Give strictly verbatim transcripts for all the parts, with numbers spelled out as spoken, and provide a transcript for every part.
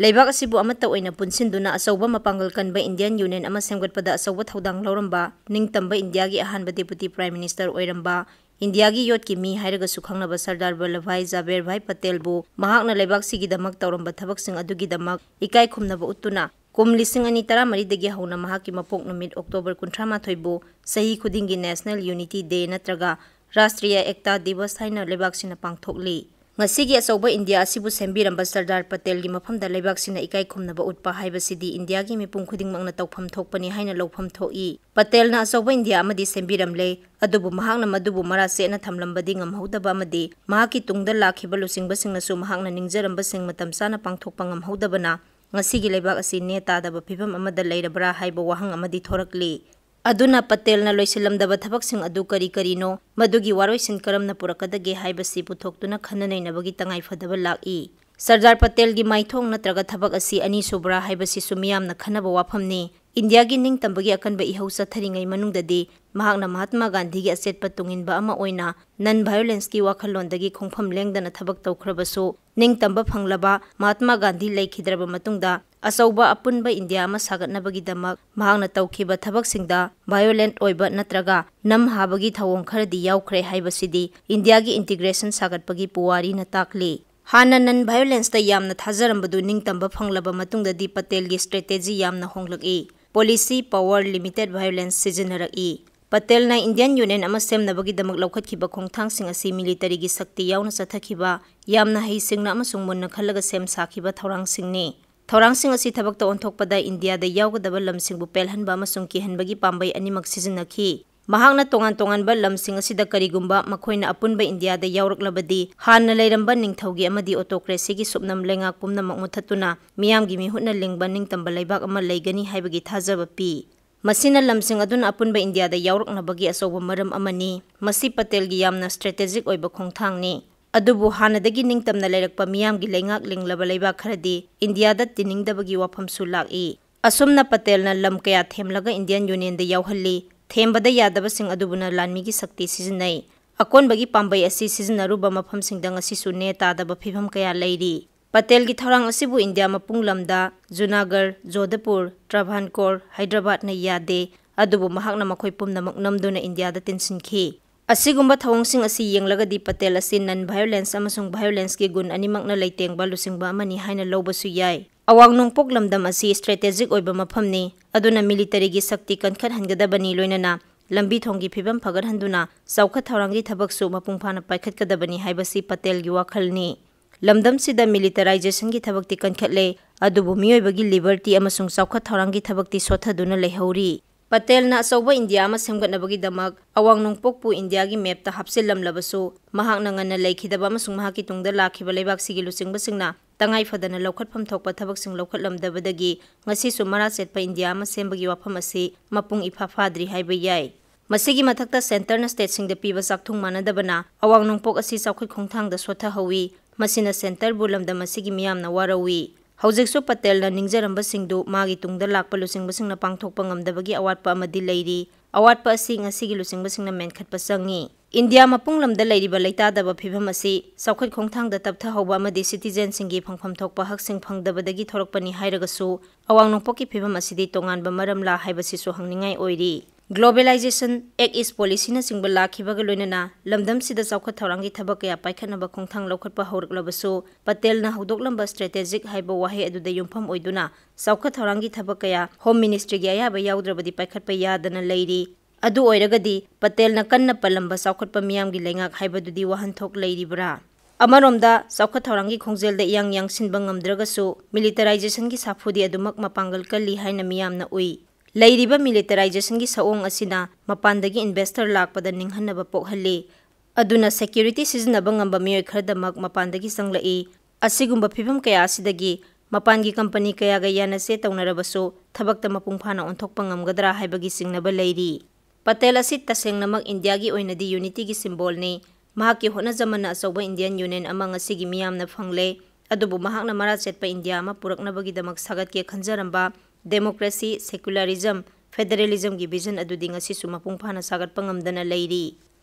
ꯂꯩꯕꯥꯛ ꯑꯁꯤꯕꯨ ꯑꯃꯠꯇ ꯑꯣꯏꯅ ꯄꯨꯟꯁꯤꯟꯗꯨꯅ ꯑꯆꯧꯕ ꯃꯄꯥꯡꯒꯜ ꯀꯟꯕ Indian Union ꯑꯃ ꯁꯦꯝꯒꯠꯄꯗ ꯑꯆꯧꯕ ꯊꯧꯗꯥꯡ ꯂꯧꯔꯝꯕ, ꯅꯤꯡꯇꯝꯕ ꯏꯟꯗꯤꯌꯥꯒꯤ ꯑꯍꯥꯟꯕ Deputy Prime Minister ꯑꯣꯏꯔꯝꯕ, ꯏꯟꯗꯤꯌꯥꯒꯤ ꯌꯣꯠꯀꯤ ꯃꯤ ꯍꯥꯏꯔꯒꯁꯨ ꯈꯪꯅꯕ ꯁꯔꯗꯥꯔ ꯚꯜꯂꯚꯚꯥꯏ ꯖꯥꯕꯦꯔꯚꯥꯏ ꯄꯇꯦꯜꯕꯨ ꯃꯍꯥꯛꯅ ꯂꯩꯕꯥꯛꯁꯤꯒꯤꯗꯃꯛ ꯇꯧꯔꯝꯕ ꯊꯕꯛꯁꯤꯡ ꯑꯗꯨꯒꯤꯗꯃꯛ ꯏꯀꯥꯏ ꯈꯨꯝꯅꯕ ꯎꯠꯇꯨꯅ ꯀꯨꯝ ꯂꯤꯁꯤꯡ ꯑꯅꯤ ꯇꯔꯥꯃꯔꯤꯗꯒꯤ ꯍꯧꯅ ꯃꯍꯥꯛꯀꯤ ꯃꯄꯣꯛ ꯅꯨꯃꯤꯠ October ꯀꯨꯟꯊ꯭ꯔꯥ ꯃꯥꯊꯣꯏꯕꯨ ꯆꯍꯤ ꯈꯨꯗꯤꯡꯒꯤ National Unity Day ꯅꯠꯇ꯭ꯔꯒ ꯔꯥꯁꯇ꯭ꯔꯤꯌꯥ ꯑꯦꯛꯇꯥ ꯗꯤꯕꯁ ꯍꯥꯏꯅ ꯂꯩꯕꯥꯛꯁꯤꯅ ꯄꯥꯡꯊꯣꯛꯂꯤ꯫ ꯉꯁꯤꯒꯤ ꯑꯆꯧꯕ ꯏꯟꯗꯤꯌꯥ ꯑꯁꯤꯕꯨ ꯁꯦꯝꯕꯤꯔꯝꯕ ꯁꯔꯗꯥꯔ ꯄꯇꯦꯜꯒꯤ ꯃꯐꯝꯗ ꯂꯩꯕꯥꯛꯁꯤꯅ ꯏꯀꯥꯏ ꯈꯨꯝꯅꯕ ꯎꯠꯄ ꯍꯥꯏꯕꯁꯤꯗꯤ ꯏꯟꯗꯤꯌꯥꯒꯤ ꯃꯤꯄꯨꯝ ꯈꯨꯗꯤꯡꯃꯛꯅ ꯇꯧꯐꯝ ꯊꯣꯛꯄꯅꯤ ꯍꯥꯏꯅ ꯂꯧꯐꯝ ꯊꯣꯛꯏ꯫ ꯄꯇꯦꯜꯅ ꯑꯆꯧꯕ ꯏꯟꯗꯤꯌꯥ ꯑꯃꯗꯤ ꯁꯦꯝꯕꯤꯔꯝꯂꯦ, ꯑꯗꯨꯕꯨ ꯃꯍꯥꯛꯅ ꯃꯗꯨꯕꯨ ꯃꯔꯥ ꯆꯦꯠꯅ ꯊꯝꯂꯝꯕꯗꯤ ꯉꯝꯍꯧꯗꯕ ꯑꯃꯗꯤ ꯃꯍꯥꯛꯀꯤ ꯇꯨꯡꯗ ꯂꯥꯛꯈꯤꯕ ꯂꯨꯆꯤꯡꯕꯁꯤꯡꯅꯁꯨ ꯃꯍꯥꯛꯅ ꯅꯤꯡꯖꯔꯝꯕꯁꯤꯡ ꯃꯇꯝ ꯆꯥꯅ ꯄꯥꯡꯊꯣꯛꯄ ꯉꯝꯍꯧꯗꯕꯅ ꯉꯁꯤꯒꯤ ꯂꯩꯕꯥꯛ ꯑꯁꯤ ꯅꯦ ꯇꯥꯗꯕ ꯐꯤꯕꯝ ꯑꯃꯗ ꯂꯩꯔꯕ꯭ꯔꯥ ꯍꯥꯏꯕ ꯋꯥꯍꯪ ꯑꯃꯗꯤ ꯊꯣꯔꯛꯂꯤ꯫ ꯑꯗꯨꯅ ꯄꯇꯦꯜꯅ ꯂꯣꯏꯁꯤꯜꯂꯝꯗꯕ ꯊꯕꯛꯁꯤꯡ ꯑꯗꯨ ꯀꯔꯤ ꯀꯔꯤꯅꯣ, ꯃꯗꯨꯒꯤ ꯋꯥꯔꯣꯏꯁꯤꯟ ꯀꯔꯝꯅ ꯄꯨꯔꯛꯀꯗꯒꯦ ꯍꯥꯏꯕꯁꯤ ꯄꯨꯊꯣꯛꯇꯨꯅ ꯈꯟꯅ ꯅꯩꯅꯕꯒꯤ ꯇꯉꯥꯏ ꯐꯗꯕ ꯂꯥꯛꯏ꯫ ꯁꯔꯗꯥꯔ ꯄꯇꯦꯜꯒꯤ ꯃꯥꯏꯊꯣꯡ ꯅꯠꯇ꯭ꯔꯒ ꯊꯕꯛ ꯑꯁꯤ ꯑꯅꯤꯁꯨꯕ꯭ꯔꯥ ꯍꯥꯏꯕꯁꯤꯁꯨ ꯃꯤꯌꯥꯝꯅ ꯈꯟꯅꯕ ꯋꯥꯐꯝꯅꯤ꯫ ꯏꯟꯗꯤꯌꯥꯒꯤ ꯅꯤꯡꯇꯝꯕꯒꯤ ꯑꯀꯟꯕ ꯏꯍꯧ ꯆꯠꯊꯔꯤꯉꯩ ꯃꯅꯨꯡꯗꯗꯤ ꯃꯍꯥꯛꯅ ꯃꯍꯥꯠꯃꯥ ꯒꯥꯟꯙꯤꯒꯤ ꯑꯆꯦꯠꯄ ꯇꯨꯡꯏꯟꯕ ꯑꯃ ꯑꯣꯏꯅ non violence ꯀꯤ ꯋꯥꯈꯜꯂꯣꯟꯗꯒꯤ ꯈꯣꯡꯐꯝ ꯂꯦꯡꯗꯅ ꯊꯕꯛ ꯇꯧꯈ꯭ꯔꯕꯁꯨ, ꯅꯤꯡꯇꯝꯕ ꯐꯪꯂꯕ ꯃꯍꯥꯠꯃꯥ ꯒꯥꯟꯙꯤ ꯂꯩꯈꯤꯗ꯭ꯔꯕ ꯃꯇꯨꯡꯗ ꯑꯆꯧꯕ ꯑꯄꯨꯟꯕ ꯏꯟꯗꯤꯌꯥ ꯑꯃ ꯁꯥꯒꯠꯅꯕꯒꯤꯗꯃꯛ ꯃꯍꯥꯛꯅ ꯇꯧꯈꯤꯕ ꯊꯕꯛꯁꯤꯡꯗ violent ꯑꯣꯏꯕ ꯅꯠꯇ꯭ꯔꯒ ꯅꯝꯍꯥꯕꯒꯤ ꯊꯧꯑꯣꯡ ꯈꯔꯗꯤ ꯌꯥꯎꯈ꯭ꯔꯦ ꯍꯥꯏꯕꯁꯤꯗꯤ ꯏꯟꯗꯤꯌꯥꯒꯤ integration ꯁꯥꯒꯠꯄꯒꯤ ꯄꯨꯋꯥꯔꯤꯅ ꯇꯥꯛꯂꯤ꯫ ꯍꯥꯟꯅ non violence ꯇ ꯌꯥꯝꯅ ꯊꯥꯖꯔꯝꯕꯗꯨ ꯅꯤꯡꯇꯝꯕ ꯐꯪꯂꯕ ꯃꯇꯨꯡꯗꯗꯤ ꯄꯇꯦꯜꯒꯤ strategy ꯌꯥꯝꯅ ꯍꯣꯡꯂꯛꯏ꯫ Policy, power, limited violence ꯁꯤꯖꯤꯟꯅꯔꯛꯏ꯫ ꯄꯇꯦꯜꯅ Indian Union ꯑꯃ ꯁꯦꯝꯅꯕꯒꯤꯗꯃꯛ ꯂꯧꯈꯠꯈꯤꯕ ꯈꯣꯡꯊꯥꯡꯁꯤꯡ ꯑꯁꯤ military ꯒꯤ ꯁꯛꯇꯤ ꯌꯥꯎꯅ ꯆꯠꯊꯈꯤꯕ, ꯌꯥꯝꯅ ꯍꯩꯁꯤꯡꯅ ꯑꯃꯁꯨꯡ ꯃꯨꯟꯅ ꯈꯜꯂꯒ ꯁꯦꯝ ꯁꯥꯈꯤꯕ ꯊꯧꯔꯥꯡꯁꯤꯡꯅꯤ꯫ ꯊꯧꯔꯥꯡꯁꯤꯡ ꯑꯁꯤ ꯊꯕꯛꯇ ꯑꯣꯟꯊꯣꯛꯄꯗ ꯏꯟꯗꯤꯌꯥꯗ ꯌꯥꯎꯒꯗꯕ ꯂꯝꯁꯤꯡꯕꯨ ꯄꯦꯜꯍꯟꯕ ꯑꯃꯁꯨꯡ ꯀꯤꯍꯟꯕꯒꯤ ꯄꯥꯝꯕꯩ ꯑꯅꯤꯃꯛ ꯁꯤꯖꯤꯟꯅꯈꯤ꯫ ꯃꯍꯥꯛꯅ ꯇꯣꯉꯥꯟ ꯇꯣꯉꯥꯟꯕ ꯂꯝꯁꯤꯡ ꯑꯁꯤꯗ ꯀꯔꯤꯒꯨꯝꯕ ꯃꯈꯣꯏꯅ ꯑꯄꯨꯟꯕ ꯏꯟꯗꯤꯌꯥꯗ ꯌꯥꯎꯔꯛꯂꯕꯗꯤ, ꯍꯥꯟꯅ ꯂꯩꯔꯝꯕ ꯅꯤꯡꯊꯧꯒꯤ ꯑꯃꯗꯤ autocracy ꯒꯤ ꯁꯨꯞꯅꯝ ꯂꯩꯉꯥꯛ ꯄꯨꯝꯅꯃꯛ ꯃꯨꯠꯊꯠꯇꯨꯅ ꯃꯤꯌꯥꯝꯒꯤ ꯃꯤꯍꯨꯠꯅ ꯂꯤꯡꯕ ꯅꯤꯡꯇꯝꯕ ꯂꯩꯕꯥꯛ ꯑꯃ ꯂꯩꯒꯅꯤ ꯍꯥꯏꯕꯒꯤ ꯊꯥꯖꯕ ꯄꯤ꯫ ꯃꯁꯤꯅ ꯂꯝꯁꯤꯡ ꯑꯗꯨꯅ ꯑꯄꯨꯟꯕ ꯏꯟꯗꯤꯌꯥꯗ ꯌꯥꯎꯔꯛꯅꯕꯒꯤ ꯑꯆꯧꯕ ꯃꯔꯝ ꯑꯃꯅꯤ꯫ ꯃꯁꯤ ꯄꯇꯦꯜꯒꯤ ꯌꯥꯝꯅ strategic ꯑꯣꯏꯕ ꯈꯣꯡꯊꯥꯡꯅꯤ꯫ ꯑꯗꯨꯕꯨ ꯍꯥꯟꯅꯗꯒꯤ ꯅꯤꯡꯇꯝꯅ ꯂꯩꯔꯛꯄ ꯃꯤꯌꯥꯝꯒꯤ ꯂꯩꯉꯥꯛ ꯂꯤꯡꯂꯕ ꯂꯩꯕꯥꯛ ꯈꯔꯗꯤ ꯏꯟꯗꯤꯌꯥꯗ ꯇꯤꯟꯅꯤꯡꯗꯕꯒꯤ ꯋꯥꯐꯝꯁꯨ ꯂꯥꯛꯏ꯫ ꯑꯁꯨꯝꯅ ꯄꯇꯦꯜꯅ ꯂꯝ ꯀꯌꯥ ꯊꯦꯝꯂꯒ Indian Union ꯗ ꯌꯥꯎꯍꯜꯂꯤ꯫ ꯊꯦꯝꯕꯗ ꯌꯥꯗꯕꯁꯤꯡ ꯑꯗꯨꯕꯨꯅ ꯂꯥꯟꯃꯤꯒꯤ ꯁꯛꯇꯤ ꯁꯤꯖꯤꯟꯅꯩ꯫ ꯑꯀꯣꯟꯕꯒꯤ ꯄꯥꯝꯕꯩ ꯑꯁꯤ ꯁꯤꯖꯤꯟꯅꯔꯨꯕ ꯃꯐꯝꯁꯤꯡꯗ ꯉꯁꯤꯁꯨ ꯅꯦ ꯇꯥꯗꯕ ꯐꯤꯕꯝ ꯀꯌꯥ ꯂꯩꯔꯤ꯫ ꯄꯇꯦꯜꯒꯤ ꯊꯧꯔꯥꯡ ꯑꯁꯤꯕꯨ ꯏꯟꯗꯤꯌꯥ ꯃꯄꯨꯡ ꯂꯝꯗ ꯖꯨꯅꯥꯒꯔ, ꯖꯣꯙꯄꯨꯔ, ꯇ꯭ꯔꯚꯥꯟꯀꯣꯔ, ꯍꯥꯏꯗ꯭ꯔꯕꯥꯗꯅ ꯌꯥꯗꯦ, ꯑꯗꯨꯕꯨ ꯃꯍꯥꯛꯅ ꯃꯈꯣꯏ ꯄꯨꯝꯅꯃꯛ ꯅꯝꯗꯨꯅ ꯏꯟꯗꯤꯌꯥꯗ ꯇꯤꯟꯁꯤꯟꯈꯤ꯫ ꯑꯁꯤꯒꯨꯝꯕ ꯊꯧꯑꯣꯡꯁꯤꯡ ꯑꯁꯤ ꯌꯦꯡꯂꯒꯗꯤ ꯄꯇꯦꯜ ꯑꯁꯤ non violence ꯑꯃꯁꯨꯡ violenceꯀꯤ ꯒꯨꯟ ꯑꯅꯤꯃꯛꯅ ꯂꯩꯇꯦꯡꯕ ꯂꯨꯆꯤꯡꯕ ꯑꯃꯅꯤ ꯍꯥꯏꯅ ꯂꯧꯕꯁꯨ ꯌꯥꯏ꯫ ꯑꯋꯥꯡ ꯅꯣꯡꯄꯣꯛ ꯂꯝꯗꯝ ꯑꯁꯤ strategic ꯑꯣꯏꯕ ꯃꯐꯝꯅꯤ, ꯑꯗꯨꯅ militaryꯒꯤ ꯁꯛꯇꯤ ꯀꯟꯈꯠꯍꯟꯒꯗꯕꯅꯤ, ꯂꯣꯏꯅꯅ ꯂꯝꯕꯤ ꯊꯣꯡꯒꯤ ꯐꯤꯕꯝ ꯐꯒꯠꯍꯟꯗꯨꯅ ꯆꯥꯎꯈꯠ ꯊꯧꯔꯥꯡꯒꯤ ꯊꯕꯛꯁꯨ ꯃꯄꯨꯡ ꯐꯥꯅ ꯄꯥꯏꯈꯠꯀꯗꯕꯅꯤ ꯍꯥꯏꯕꯁꯤ ꯄꯇꯦꯜꯒꯤ ꯋꯥꯈꯜꯅꯤ꯫ ꯂꯝꯗꯝꯁꯤꯗ militarizationꯒꯤ ꯊꯕꯛꯇꯤ ꯀꯟꯈꯠꯂꯦ, ꯑꯗꯨꯕꯨ ꯃꯤꯑꯣꯏꯕꯒꯤ liberty ꯑꯃꯁꯨꯡ ꯆꯥꯎꯈꯠ ꯊꯧꯔꯥꯡꯒꯤ ꯊꯕꯛꯇꯤ ꯁꯣꯠꯊꯗꯨꯅ ꯂꯩꯍꯧꯔꯤ꯫ ꯄꯇꯦꯜꯅ ꯑꯆꯧꯕ ꯏꯟꯗꯤꯌꯥ ꯑꯃ ꯁꯦꯝꯒꯠꯅꯕꯒꯤꯗꯃꯛ ꯑꯋꯥꯡ ꯅꯣꯡꯄꯣꯛꯄꯨ ꯏꯟꯗꯤꯌꯥꯒꯤ mapꯇ ꯍꯥꯞꯆꯤꯜꯂꯝꯂꯕꯁꯨ, ꯃꯍꯥꯛꯅ ꯉꯟꯅ ꯂꯩꯈꯤꯗꯕ ꯑꯃꯁꯨꯡ ꯃꯍꯥꯛꯀꯤ ꯇꯨꯡꯗ ꯂꯥꯛꯈꯤꯕ ꯂꯩꯕꯥꯛꯁꯤꯒꯤ ꯂꯨꯆꯤꯡꯕꯁꯤꯡꯅ ꯇꯉꯥꯏ ꯐꯗꯅ ꯂꯧꯈꯠꯐꯝ ꯊꯣꯛꯄ ꯊꯕꯛꯁꯤꯡ ꯂꯧꯈꯠꯂꯝꯗꯕꯗꯒꯤ ꯉꯁꯤꯁꯨ ꯃꯔꯥ ꯆꯦꯠꯄ ꯏꯟꯗꯤꯌꯥ ꯑꯃ ꯁꯦꯝꯕꯒꯤ ꯋꯥꯐꯝ ꯑꯁꯤ ꯃꯄꯨꯡ ꯏꯐꯥ ꯐꯥꯗ꯭ꯔꯤ ꯍꯥꯏꯕ ꯌꯥꯏ꯫ ꯃꯁꯤꯒꯤ ꯃꯊꯛꯇ centreꯅ stateꯁꯤꯡꯗ ꯄꯤꯕ ꯆꯥꯛꯊꯨꯡ ꯃꯥꯟꯅꯗꯕꯅ ꯑꯋꯥꯡ ꯅꯣꯡꯄꯣꯛ ꯑꯁꯤ ꯆꯥꯎꯈꯠ ꯈꯣꯡꯊꯥꯡꯗ ꯁꯣꯠꯊꯍꯧꯋꯤ꯫ ꯃꯁꯤꯅ centreꯕꯨ ꯂꯝꯗꯝ ꯑꯁꯤꯒꯤ ꯃꯤꯌꯥꯝꯅ ꯋꯥꯔꯧꯏ꯫ ꯍꯧꯖꯤꯛꯁꯨ ꯄꯇꯦꯜꯅ ꯅꯤꯡꯖꯔꯝꯕꯁꯤꯡꯗꯨ ꯃꯥꯒꯤ ꯇꯨꯡꯗ ꯂꯥꯛꯄ ꯂꯨꯆꯤꯡꯕꯁꯤꯡꯅ ꯄꯥꯡꯊꯣꯛꯄ ꯉꯝꯗꯕꯒꯤ ꯑꯋꯥꯠꯄ ꯑꯃꯗꯤ ꯂꯩꯔꯤ꯫ ꯑꯋꯥꯠꯄ ꯑꯁꯤ ꯉꯁꯤꯒꯤ ꯂꯨꯆꯤꯡꯕꯁꯤꯡꯅ ꯃꯦꯟꯈꯠꯄ ꯆꯪꯏ꯫ ꯏꯟꯗꯤꯌꯥ ꯃꯄꯨꯡ ꯂꯝꯗ ꯂꯩꯔꯤꯕ ꯂꯩꯇꯥꯗꯕ ꯐꯤꯚꯝ ꯑꯁꯤ ꯆꯥꯎꯈꯠ ꯈꯣꯡꯊꯥꯡꯗ ꯇꯞꯊꯍꯧꯕ ꯑꯃꯗꯤ citizenꯁꯤꯡꯒꯤ ꯐꯪꯐꯝ ꯊꯣꯛꯄ ꯍꯛꯁꯤꯡ ꯐꯪꯗꯕꯗꯒꯤ ꯊꯣꯔꯛꯄꯅꯤ ꯍꯥꯏꯔꯒꯁꯨ, ꯑꯋꯥꯡ ꯅꯣꯡꯄꯣꯛꯀꯤ ꯐꯤꯚꯝ ꯑꯁꯤꯗꯤ ꯇꯣꯉꯥꯟꯕ ꯃꯔꯝꯂꯥ ꯍꯥꯏꯕꯁꯤꯁꯨ ꯍꯪꯅꯤꯡꯉꯥꯏ ꯑꯣꯏꯔꯤ꯫ Globalization, Act East policyꯅꯆꯤꯡꯕ ꯂꯥꯛꯈꯤꯕꯒ ꯂꯣꯏꯅꯅ ꯂꯝꯗꯝꯁꯤꯗ ꯆꯥꯎꯈꯠ ꯊꯧꯔꯥꯡꯒꯤ ꯊꯕꯛ ꯀꯌꯥ ꯄꯥꯏꯈꯠꯅꯕ ꯈꯣꯡꯊꯥꯡ ꯂꯧꯈꯠꯄ ꯍꯧꯔꯛꯂꯕꯁꯨ, ꯄꯇꯦꯜꯅ ꯍꯧꯗꯣꯛꯂꯝꯕ strategic ꯍꯥꯏꯕ ꯋꯥꯍꯩ ꯑꯗꯨꯗ ꯌꯨꯝꯐꯝ ꯑꯣꯏꯗꯨꯅ ꯆꯥꯎꯈꯠ ꯊꯧꯔꯥꯡꯒꯤ ꯊꯕꯛ ꯀꯌꯥ Home Ministryꯒꯤ ꯑꯌꯥꯕ ꯌꯥꯎꯗ꯭ꯔꯕꯗꯤ ꯄꯥꯏꯈꯠꯄ ꯌꯥꯗꯅ ꯂꯩꯔꯤ꯫ ꯑꯗꯨ ꯑꯣꯏꯔꯒꯗꯤ ꯄꯇꯦꯜꯅ ꯀꯟꯅ ꯄꯜꯂꯝꯕ ꯆꯥꯎꯈꯠꯄ ꯃꯤꯌꯥꯝꯒꯤ ꯂꯩꯉꯥꯛ ꯍꯥꯏꯕꯗꯨꯗꯤ ꯋꯥꯍꯟꯊꯣꯛ ꯂꯩꯔꯤꯕ꯭ꯔꯥ? ꯑꯃꯔꯣꯝꯗ, ꯆꯥꯎꯈꯠ ꯊꯧꯔꯥꯡꯒꯤ ꯈꯣꯡꯖꯦꯜꯗ ꯏꯌꯥꯡ ꯌꯥꯡꯁꯤꯟꯕ ꯉꯝꯗ꯭ꯔꯒꯁꯨ, militarizationꯒꯤ ꯁꯥꯐꯨꯗꯤ ꯑꯗꯨꯃꯛ ꯃꯄꯥꯡꯒꯜ ꯀꯜꯂꯤ ꯍꯥꯏꯅ ꯃꯤꯌꯥꯝꯅ ꯎꯏ꯫ ꯂꯩꯔꯤꯕ militarizationꯒꯤ ꯁꯛꯑꯣꯡ ꯑꯁꯤꯅ ꯃꯄꯥꯟꯗꯒꯤ investor ꯂꯥꯛꯄꯗ ꯅꯤꯡꯍꯟꯅꯕ ꯄꯣꯛꯍꯜꯂꯤ꯫ ꯑꯗꯨꯅ security ꯁꯤꯖꯤꯟꯅꯕ ꯉꯝꯕ ꯃꯤꯑꯣꯏ ꯈꯔꯗꯃꯛ ꯃꯄꯥꯟꯗꯒꯤ ꯆꯪꯂꯛꯏ꯫ ꯑꯁꯤꯒꯨꯝꯕ ꯐꯤꯚꯝ ꯀꯌꯥ ꯑꯁꯤꯗꯒꯤ ꯃꯄꯥꯟꯒꯤ company ꯀꯌꯥꯒ ꯌꯥꯅꯁꯦ ꯇꯧꯅꯔꯕꯁꯨ ꯊꯕꯛꯇ ꯃꯄꯨꯡ ꯐꯥꯅ ꯑꯣꯟꯊꯣꯛꯄ ꯉꯝꯒꯗ꯭ꯔꯥ ꯍꯥꯏꯕꯒꯤ ꯆꯤꯡꯅꯕ ꯂꯩꯔꯤ꯫ ꯄꯇꯦꯜ ꯑꯁꯤ ꯇꯁꯦꯡꯅꯃꯛ ꯏꯟꯗꯤꯌꯥꯒꯤ ꯑꯣꯏꯅꯗꯤ unityꯒꯤ symbolꯅꯤ꯫ ꯃꯍꯥꯛꯀꯤ ꯍꯣꯠꯅꯖꯃꯟꯅ ꯑꯆꯧꯕ Indian Union ꯑꯃ ꯉꯁꯤꯒꯤ ꯃꯤꯌꯥꯝꯅ ꯐꯪꯂꯦ꯫ ꯑꯗꯨꯕꯨ ꯃꯍꯥꯛꯅ ꯃꯔꯥ ꯆꯦꯠꯄ ꯏꯟꯗꯤꯌꯥ ꯑꯃ ꯄꯨꯔꯛꯅꯕꯒꯤꯗꯃꯛ ꯁꯥꯒꯠꯀꯦ ꯈꯟꯖꯔꯝꯕ democracy, secularism, federalismꯒꯤ vision ꯑꯗꯨꯗꯤ ꯉꯁꯤꯁꯨ ꯃꯄꯨꯡ ꯐꯥꯅ ꯁꯥꯒꯠꯄ ꯉꯝꯗꯅ ꯂꯩꯔꯤ꯫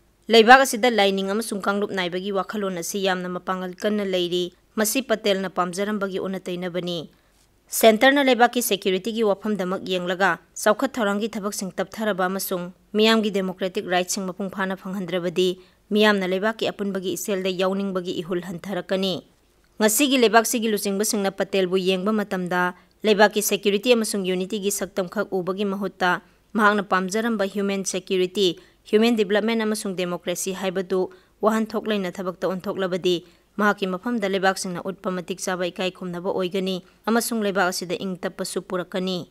ꯂꯩꯕꯥꯛ ꯑꯁꯤꯗ ꯂꯥꯏꯅꯤꯡ ꯑꯃꯁꯨꯡ ꯀꯥꯡꯂꯨꯞ ꯅꯥꯏꯕꯒꯤ ꯋꯥꯈꯜꯂꯣꯟ ꯑꯁꯤ ꯌꯥꯝꯅ ꯃꯄꯥꯡꯒꯜ ꯀꯟꯅ ꯂꯩꯔꯤ꯫ ꯃꯁꯤ ꯄꯇꯦꯜꯅ ꯄꯥꯝꯖꯔꯝꯕꯒꯤ ꯑꯣꯟꯅ ꯇꯩꯅꯕꯅꯤ꯫ ꯁꯦꯟꯇꯔꯅ ꯂꯩꯕꯥꯛꯀꯤ ꯁꯦꯀ꯭ꯌꯨꯔꯤꯇꯤꯒꯤ ꯋꯥꯐꯝꯗꯃꯛ ꯌꯦꯡꯂꯒ ꯆꯥꯎꯈꯠ ꯊꯧꯔꯥꯡꯒꯤ ꯊꯕꯛꯁꯤꯡ ꯇꯞꯊꯔꯕ ꯑꯃꯁꯨꯡ ꯃꯤꯌꯥꯝꯒꯤ ꯗꯦꯃꯣꯀ꯭ꯔꯦꯇꯤꯛ ꯔꯥꯏꯠꯁꯤꯡ ꯃꯄꯨꯡ ꯐꯥꯅ ꯐꯪꯍꯟꯗ꯭ꯔꯕꯗꯤ ꯃꯤꯌꯥꯝꯅ ꯂꯩꯕꯥꯛꯀꯤ ꯑꯄꯨꯟꯕꯒꯤ ꯏꯆꯦꯜꯗ ꯌꯥꯎꯅꯤꯡꯕꯒꯤ ꯏꯍꯨꯜ ꯍꯟꯊꯔꯛꯀꯅꯤ꯫ ꯉꯁꯤꯒꯤ ꯂꯩꯕꯥꯛꯁꯤꯒꯤ ꯂꯨꯆꯤꯡꯕꯁꯤꯡꯅ ꯄꯇꯦꯜꯕꯨ ꯌꯦꯡꯕ ꯃꯇꯝꯗ ꯂꯩꯕꯥꯛꯀꯤ ꯁꯦꯀ꯭ꯌꯨꯔꯤꯇꯤ ꯑꯃꯁꯨꯡ ꯌꯨꯅꯤꯇꯤꯒꯤ ꯁꯛꯇꯝ ꯈꯛ ꯎꯕꯒꯤ ꯃꯍꯨꯠꯇ ꯃꯍꯥꯛꯅ ꯄꯥꯝꯖꯔꯝꯕ ꯍ꯭ꯌꯨꯃꯦꯟ ꯁꯦꯀ꯭ꯌꯨꯔꯤꯇꯤ, ꯍ꯭ꯌꯨꯃꯦꯟ ꯗꯤꯕꯂꯞꯃꯦꯟ ꯑꯃꯁꯨꯡ ꯗꯦꯃꯣꯀ꯭ꯔꯦꯁꯤ ꯍꯥꯏꯕꯗꯨ ꯋꯥꯍꯟꯊꯣꯛ ꯂꯩꯅ ꯊꯕꯛꯇ ꯑꯣꯟꯊꯣꯛꯂꯕꯗꯤ ꯃꯍꯥꯛꯀꯤ ꯃꯐꯝꯗ ꯂꯩꯕꯥꯛꯁꯤꯡꯅ ꯎꯠꯄ ꯃꯇꯤꯛ ꯆꯥꯕ ꯏꯀꯥꯏ ꯈꯨꯝꯅꯕ ꯑꯣꯏꯒꯅꯤ ꯑꯃꯁꯨꯡ ꯂꯩꯕꯥꯛ ꯑꯁꯤꯗ ꯏꯪ ꯇꯞꯄꯁꯨ ꯄꯨꯔꯛꯀꯅꯤ꯫